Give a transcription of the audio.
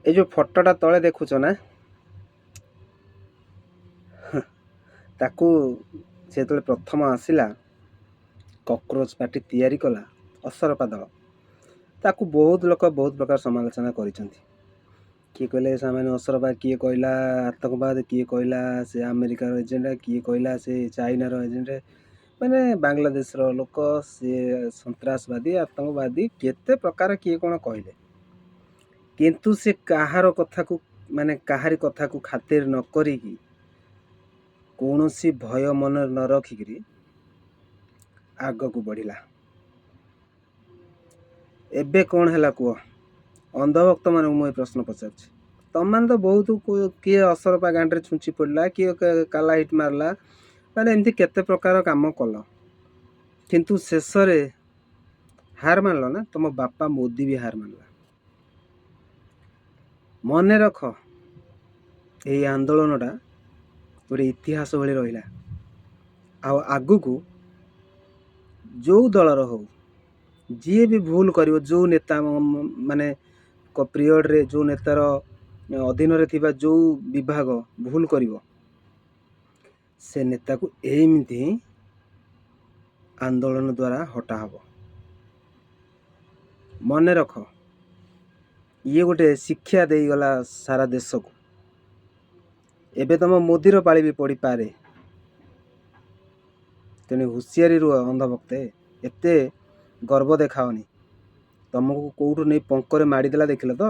ଏ ଯେଉଁ ଫଟୋଟା ତଳେ ଦେଖୁଛ ନା, ତାକୁ ସେ ଯେତେବେଳେ ପ୍ରଥମ ଆସିଲା, କକ୍ରୋଚ ପାର୍ଟି ତିଆରି କଲା ଅସରପା ଦଳ, ତାକୁ ବହୁତ ଲୋକ ବହୁତ ପ୍ରକାର ସମାଲୋଚନା କରିଛନ୍ତି। କିଏ କହିଲେ ସାମାନ୍ୟ ଅସରପା, କିଏ କହିଲା ଆତଙ୍କବାଦ, କିଏ କହିଲା ସେ ଆମେରିକାର ଏଜେଣ୍ଟ, କିଏ କହିଲା ସେ ଚାଇନାର ଏଜେଣ୍ଟ, ମାନେ ବାଂଲାଦେଶର ଲୋକ, ସିଏ ସନ୍ତ୍ରାସବାଦୀ, ଆତଙ୍କବାଦୀ, କେତେ ପ୍ରକାର କିଏ କ'ଣ କହିଲେ। କିନ୍ତୁ ସେ କାହାର କଥାକୁ, ମାନେ କାହାରି କଥାକୁ ଖାତିର ନ କରିକି, କୌଣସି ଭୟ ମନରେ ନ ରଖିକିରି ଆଗକୁ ବଢ଼ିଲା। ଏବେ କ'ଣ ହେଲା କୁହ? ଅନ୍ଧଭକ୍ତମାନଙ୍କୁ ମୁଁ ଏ ପ୍ରଶ୍ନ ପଚାରୁଛି। ତମମାନେ ତ ବହୁତ, କିଏ ଅସରପା ଗାଣ୍ଡରେ ଛୁଞ୍ଚି ପଡ଼ିଲା, କିଏ କାଲା ହିଟ୍ ମାରିଲା, ମାନେ ଏମିତି କେତେ ପ୍ରକାର କାମ କଲ, କିନ୍ତୁ ଶେଷରେ ହାର ମାନିଲ ନା? ତମ ବାପା ମୋଦି ବି ହାର ମାନିଲା। ମନେ ରଖ, ଏଇ ଆନ୍ଦୋଳନଟା ଗୋଟେ ଇତିହାସ ଭଳି ରହିଲା। ଆଉ ଆଗକୁ ଯେଉଁ ଦଳର ହଉ, ଯିଏ ବି ଭୁଲ କରିବ, ଯେଉଁ ନେତା ମାନେ ପିରିୟଡ଼ରେ, ଯେଉଁ ନେତାର ଅଧୀନରେ ଥିବା ଯେଉଁ ବିଭାଗ ଭୁଲ କରିବ, ସେ ନେତାକୁ ଏମିତି ହିଁ ଆନ୍ଦୋଳନ ଦ୍ୱାରା ହଟା ହବ। ମନେ ରଖ, ଇଏ ଗୋଟେ ଶିକ୍ଷା ଦେଇଗଲା ସାରା ଦେଶକୁ। ଏବେ ତମ ମୋଦିର ପାଳି ବି ପଡ଼ିପାରେ। ତେଣୁ ହୁସିଆରି ରୁହ ଅନ୍ଧଭକ୍ତେ, ଏତେ ଗର୍ବ ଦେଖାଅନି। ତମକୁ କେଉଁଠୁ ନେଇ ପଙ୍କରେ ମାଡ଼ିଦେଲା ଦେଖିଲ ତ?